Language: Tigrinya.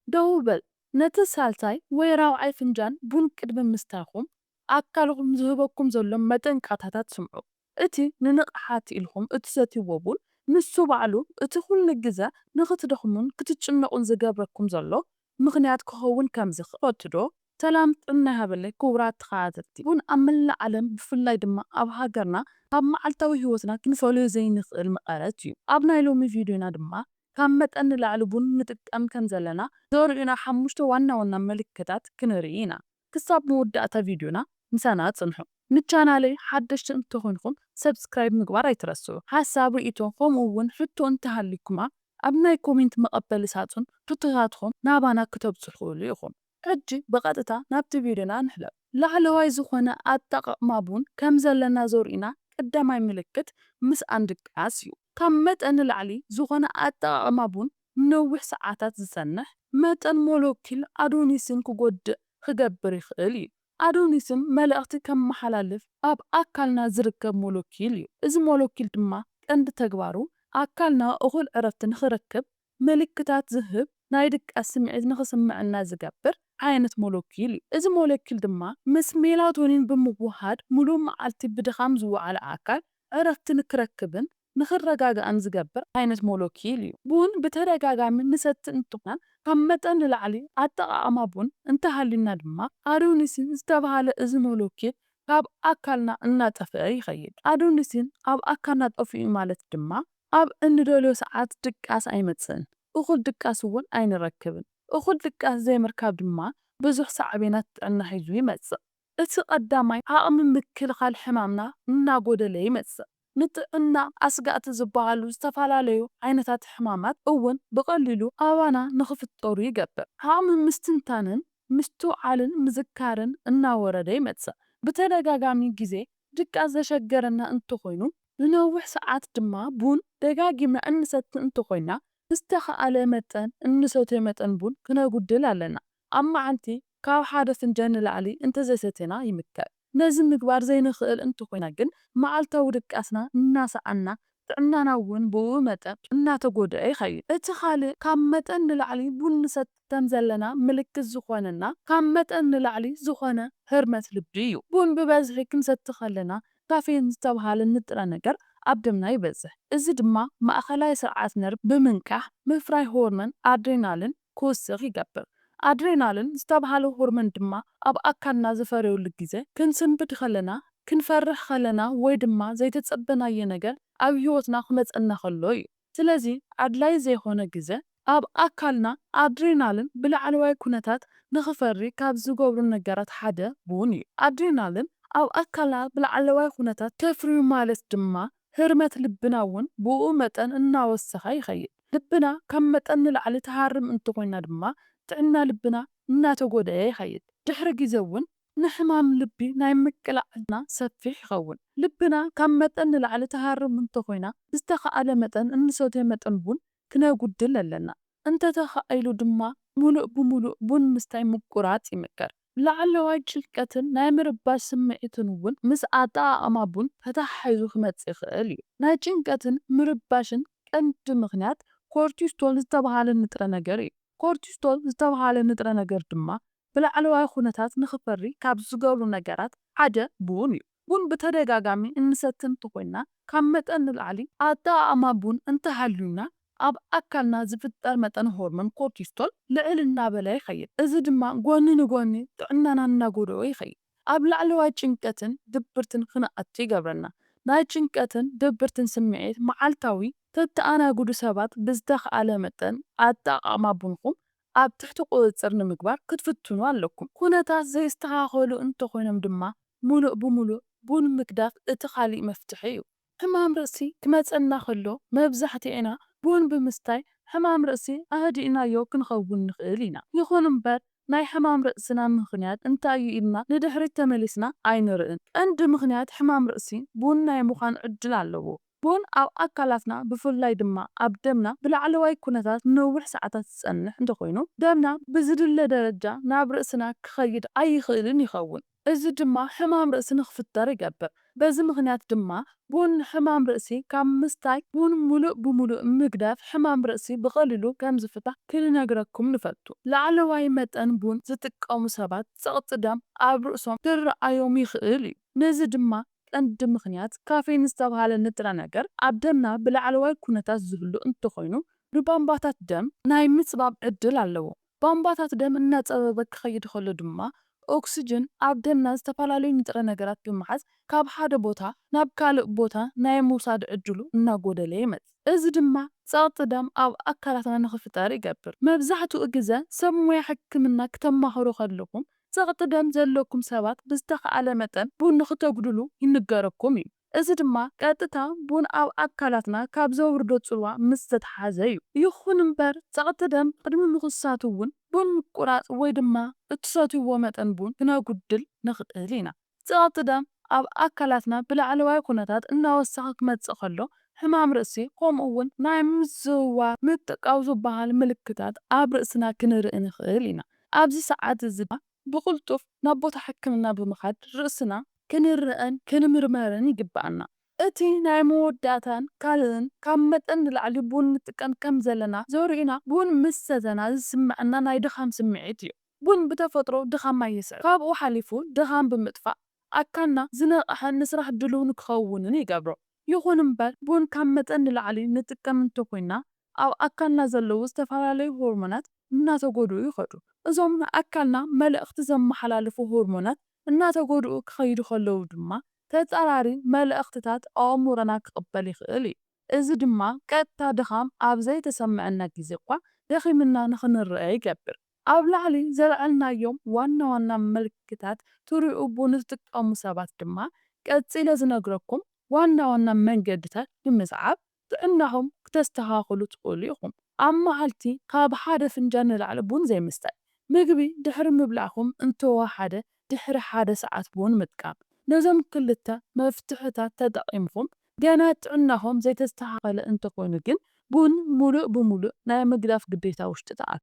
ደው በል። ነቲ ሳልሳይ ወይ ራብዓይ ፍንጃን ቡን ቅድሚ ምስታይኩም፣ ኣካልኩም ዝህበኩም ዘሎ መጠንቀቕታታት ስምዑ። እቲ ንንቕሓት ኢልኩም እትሰትይዎ ቡን፣ ንሱ ባዕሉ እቲ ኩሉ ግዘ ንክትደኽሙን ክትጭነቑን ዝገብረኩም ዘሎ ምኽንያት ክኸውን ከም ዝኽእል ትፈልጡ ዶ? ሰላም ጥዕና ይሃበለይ ክቡራት ተኸታተልቲ። ቡን ኣብ መላእ ዓለም ብፍላይ ድማ ኣብ ሃገርና ካብ መዓልታዊ ህይወትና ክንፈልዮ ዘይንኽእል መቐረት እዩ። ኣብ ናይ ሎሚ ቪድዮና ድማ ካብ መጠን ንላዕሊ ቡን ንጥቀም ከም ዘለና ዘርእዩና ሓሙሽተ ዋና ዋና ምልክታት ክንርኢ ኢና። ክሳብ መወዳእታ ቪድዮና ምሳና ጽንሑ። ንቻናለይ ሓደሽቲ እንተኾይንኩም ሰብስክራይብ ምግባር ኣይትረስዑ። ሓሳብ፣ ርእይቶ ከምኡ እውን ሕቶ እንተሃልይኩማ ኣብ ናይ ኮሜንት መቐበሊ ሳጹን ሕቶታትኩም ናባና ክተብጽሑ ትኽእሉ ኢኹም። ሕጂ ብቐጥታ ናብቲ ቪድዮና ንሕለፍ። ላዕለዋይ ዝኾነ ኣጠቓቕማ ቡን ከም ዘለና ዘርእዩና ቀዳማይ ምልክት ምስኣን ድቃስ እዩ። ካብ መጠን ንላዕሊ ዝኾነ ኣጠቓቕማ ቡን ንነዊሕ ሰዓታት ዝጸንሕ መጠን ሞለኪል ኣዶኒሲን ክጎድእ ክገብር ይኽእል እዩ። ኣዶኒሲን መልእኽቲ ከመሓላልፍ ኣብ ኣካልና ዝርከብ ሞለኪል እዩ። እዚ ሞለኪል ድማ ቀንዲ ተግባሩ ኣካልና እኹል ዕረፍቲ ንኽረክብ ምልክታት ዝህብ ናይ ድቃስ ስምዒት ንኽስምዐና ዝገብር ዓይነት ሞለኪል እዩ። እዚ ሞለኪል ድማ ምስ ሜላቶኒን ብምውሃድ ምሉእ መዓልቲ ብድኻም ዝወዓለ ኣካል ዕረፍቲ ንክረክብን ንኽረጋጋእን ዝገብር ዓይነት ሞለኪል እዩ። ቡን ብተደጋጋሚ ንሰቲ እንትኾን ካብ መጠን ንላዕሊ ኣጠቓቕማ ቡን እንተሃልዩና ድማ ኣዶኒሲን ዝተባህለ እዚ ሞለኪል ካብ ኣካልና እናጠፍአ ይኸይድ። ኣዶኒሲን ኣብ ኣካልና ጠፊኡ ማለት ድማ ኣብ እንደልዮ ሰዓት ድቃስ ኣይመጽእን፣ እኹል ድቃስ እውን ኣይንረክብን። እኹል ድቃስ ዘይምርካብ ድማ ብዙሕ ሳዕቤናት ጥዕና ሒዙ ይመጽእ። እቲ ቀዳማይ ዓቕሚ ምክልኻል ሕማምና እናጎደለ ይመጽእ። ንጥዕና ኣስጋእቲ ዝበሃሉ ዝተፈላለዩ ዓይነታት ሕማማት እውን ብቐሊሉ ኣባና ንኽፍጠሩ ይገብር። ዓቕሚ ምስትንታንን ምስትውዓልን ምዝካርን እናወረደ ይመጽእ። ብተደጋጋሚ ግዜ ድቃስ ዘሸገረና እንተኾይኑ፣ ንነዊሕ ሰዓት ድማ ቡን ደጋጊምና እንሰቲ እንተኾይና፣ ብዝተኻእለ መጠን እንሰትዮ መጠን ቡን ክነጉድል ኣለና። ኣብ መዓልቲ ካብ ሓደ ፍንጃል ንላዕሊ እንተዘይሰቲና ይምከር። ነዚ ምግባር ዘይንኽእል እንተኾይና ግን፣ መዓልታዊ ድቃስና እናሰኣና፣ ጥዕናና እውን ብኡ መጠን እናተጎድአ ይኸይድ። እቲ ካልእ ካብ መጠን ንላዕሊ ቡን ንሰቲ ከም ዘለና ምልክት ዝኾነና፣ ካብ መጠን ንላዕሊ ዝኾነ ህርመት ልቢ እዩ። ቡን ብበዝሒ ክንሰቲ ከለና ካፌን ዝተብሃለ ንጥረ ነገር ኣብ ደምና ይበዝሕ። እዚ ድማ ማእኸላይ ስርዓት ነርቭ ብምንቃሕ ምፍራይ ሆርሞን ኣድሬናልን ክውስኽ ይገብር። ኣድሬናልን ዝተብሃለ ሆርሞን ድማ ኣብ ኣካልና ዝፈርየሉ ግዜ ክንስንብድ ከለና፣ ክንፈርሕ ከለና ወይ ድማ ዘይተጸበናዮ ነገር ኣብ ህይወትና ክመጸና ከሎ እዩ። ስለዚ ኣድላይ ዘይኮነ ግዜ ኣብ ኣካልና ኣድሬናልን ብላዕለዋይ ኩነታት ንኽፈሪ ካብ ዝገብሩ ነገራት ሓደ ቡን እዩ። ኣድሬናልን ኣብ ኣካልና ብላዕለዋይ ኩነታት ከፍርዩ ማለት ድማ ህርመት ልብና እውን ብኡ መጠን እናወሰኸ ይኸይድ። ልብና ካብ መጠን ንላዕሊ ትሃርም እንተኾይና ድማ ጥዕና ልብና እናተጎደየ ይኸይድ። ድሕሪ ግዜ እውን ንሕማም ልቢ ናይ ምቅላዕ ዕድልና ሰፊሕ ይኸውን። ልብና ካብ መጠን ንላዕሊ ትሃርም እንተኾይና ብዝተኻእለ መጠን እንሰትዮ መጠን ቡን ክነጉድል ኣለና። እንተተኻኢሉ ድማ ሙሉእ ብሙሉእ ቡን ምስታይ ምቁራጽ ይምከር። ላዕለዋይ ጭንቀትን ናይ ምርባሽ ስምዒትን እውን ምስ ኣጠቓቕማ ቡን ተተሓሒዙ ክመጽእ ይኽእል እዩ። ናይ ጭንቀትን ምርባሽን ቀንዲ ምኽንያት ኮርቲስቶል ዝተባህለ ንጥረ ነገር እዩ። ኮርቲስቶል ዝተባህለ ንጥረ ነገር ድማ ብላዕለዋይ ኩነታት ንኽፈሪ ካብ ዝገብሩ ነገራት ሓደ ቡን እዩ። ቡን ብተደጋጋሚ እንሰቲ እንተኾይና ካብ መጠን ንላዕሊ ኣጠቓቕማ ቡን እንተሃልዩና ኣብ ኣካልና ዝፍጠር መጠን ሆርሞን ኮርቲስቶል ልዕል እናበለ ይኸይድ። እዚ ድማ ጎኒ ንጎኒ ጥዕናና እናጎደኦ ይኸይድ። ኣብ ላዕለዋይ ጭንቀትን ድብርትን ክንኣቱ ይገብረና። ናይ ጭንቀትን ድብርትን ስምዒት መዓልታዊ ተተኣናግዱ ሰባት ብዝተኻእለ መጠን ኣጠቓቕማ ቡንኹም ኣብ ትሕቲ ቁጽጽር ንምግባር ክትፍትኑ ኣለኩም። ኩነታት ዘይስተኻኸሉ እንተኾይኖም ድማ ሙሉእ ብሙሉእ ቡን ምግዳፍ እቲ ካሊእ መፍትሒ እዩ። ሕማም ርእሲ ክመጸና ከሎ መብዛሕትኤና ቡን ብምስታይ ሕማም ርእሲ ኣህዲእናዮ ክንኸውን ንኽእል ኢና። ይኹን እምበር ናይ ሕማም ርእስና ምኽንያት እንታይ እዩ ኢልና ንድሕሪት ተመሊስና ኣይንርእን። ቀንዲ ምኽንያት ሕማም ርእሲ ቡን ናይ ምዃን ዕድል ኣለዎ። ቡን ኣብ ኣካላትና ብፍላይ ድማ ኣብ ደምና ብላዕለዋይ ኩነታት ንነዊሕ ሰዓታት ዝጸንሕ እንተኾይኑ ደምና ብዝድለ ደረጃ ናብ ርእስና ክኸይድ ኣይኽእልን ይኸውን። እዚ ድማ ሕማም ርእሲ ንኽፍጠር ይገብር። በዚ ምኽንያት ድማ ቡን ሕማም ርእሲ ካብ ምስታይ ቡን ሙሉእ ብሙሉእ ምግዳፍ ሕማም ርእሲ ብቐሊሉ ከም ዝፍታሕ ክንነግረኩም ንፈቱ። ላዕለዋይ መጠን ቡን ዝጥቀሙ ሰባት ጸቕጢ ደም ኣብ ርእሶም ክረኣዮም ይኽእል እዩ። ነዚ ድማ ቀንዲ ምኽንያት ካፌን ዝተባህለ ንጥረ ነገር ኣብ ደምና ብላዕለዋይ ኩነታት ዝህሉ እንተኾይኑ ንባምባታት ደም ናይ ምጽባብ ዕድል ኣለዎ። ባምባታት ደም እናጸበበ ክኸይድ ከሎ ድማ ኦክስጅን ኣብ ደምና ዝተፈላለዩ ንጥረ ነገራት ብምሓዝ ካብ ሓደ ቦታ ናብ ካልእ ቦታ ናይ ምውሳድ ዕድሉ እናጎደለ ይመጽእ። እዚ ድማ ጸቕጢ ደም ኣብ ኣካላትና ንኽፍጠር ይገብር። መብዛሕትኡ ግዘ ሰብ ሞያ ሕክምና ክተማኽሩ ከለኹም ጸቕጢ ደም ዘለኩም ሰባት ብዝተኻእለ መጠን ቡን ንኽተጉድሉ ይንገረኩም እዩ። እዚ ድማ ቀጥታ ቡን ኣብ ኣካላትና ካብ ዘውርዶ ጽልዋ ምስ ዝተተሓዘ እዩ። ይኹን እምበር ጸቕጢ ደም ቅድሚ ምኽሳቱ እውን ቡን ምቁራጽ ወይ ድማ እትሰትይዎ መጠን ቡን ክነጉድል ንኽእል ኢና። ጸቕጢ ደም ኣብ ኣካላትና ብላዕለዋይ ኩነታት እናወሰኸ ክመጽእ ከሎ ሕማም ርእሲ ከምኡ እውን ናይ ምዝውዋር ምጥቃው ዝበሃል ምልክታት ኣብ ርእስና ክንርኢ ንኽእል ኢና። ኣብዚ ሰዓት እዚ ድማ ብቕልጡፍ ናብ ቦታ ሕክምና ብምኻድ ርእስና ክንረኣን ክንምርመርን ይግብኣና። እቲ ናይ መወዳእታን ካልእን ካብ መጠን ንላዕሊ ቡን ንጥቀም ከም ዘለና ዘርእዩና ቡን ምስ ሰተና ዝስምዐና ናይ ድኻም ስምዒት እዩ። ቡን ብተፈጥሮ ድኻም ኣየስዕብ። ካብኡ ሓሊፉ ድኻም ብምጥፋእ ኣካልና ዝነቕሐን ንስራሕ ድሉው ንክኸውንን ይገብሮ። ይኹን እምበር ቡን ካብ መጠን ንላዕሊ ንጥቀም እንተኾይና ኣብ ኣካልና ዘለዉ ዝተፈላለዩ ሆርሞናት እናተጎድኡ ይኸዱ። እዞም ንኣካልና መልእኽቲ ዘመሓላልፉ ሆርሞናት እናተጎድኡ ክኸይዱ ከለዉ ድማ ተጻራሪ መልእኽትታት ኣእምሮና ክቕበል ይኽእል እዩ። እዚ ድማ ቀጥታ ድኻም ኣብ ዘይተሰምዐና ግዜ እኳ ደኺምና ንኽንረአ ይገብር። ኣብ ላዕሊ ዘልዓልናዮም ዋና ዋና ምልክታት ትሪኡ ቡን ዝጥቀሙ ሰባት ድማ ቀጺለ ዝነግረኩም ዋና ዋና መንገድታት ብምስዓብ ጥዕናኹም ክተስተኻኽሉ ትኽእሉ ኢኹም። ኣብ መዓልቲ ካብ ሓደ ፍንጃን ንላዕሊ ቡን ዘይምስታይ። ምግቢ ድሕሪ ምብላዕኩም እንተወሓደ ድሕሪ ሓደ ሰዓት ቡን ምጥቃም። ነዞም ክልተ መፍትሕታት ተጠቒምኩም ገና ጥዕናኹም ዘይተስተኻኸለ እንተኾይኑ ግን ቡን ሙሉእ ብሙሉእ ናይ ምግዳፍ ግዴታ ውሽጢ ትኣቱ።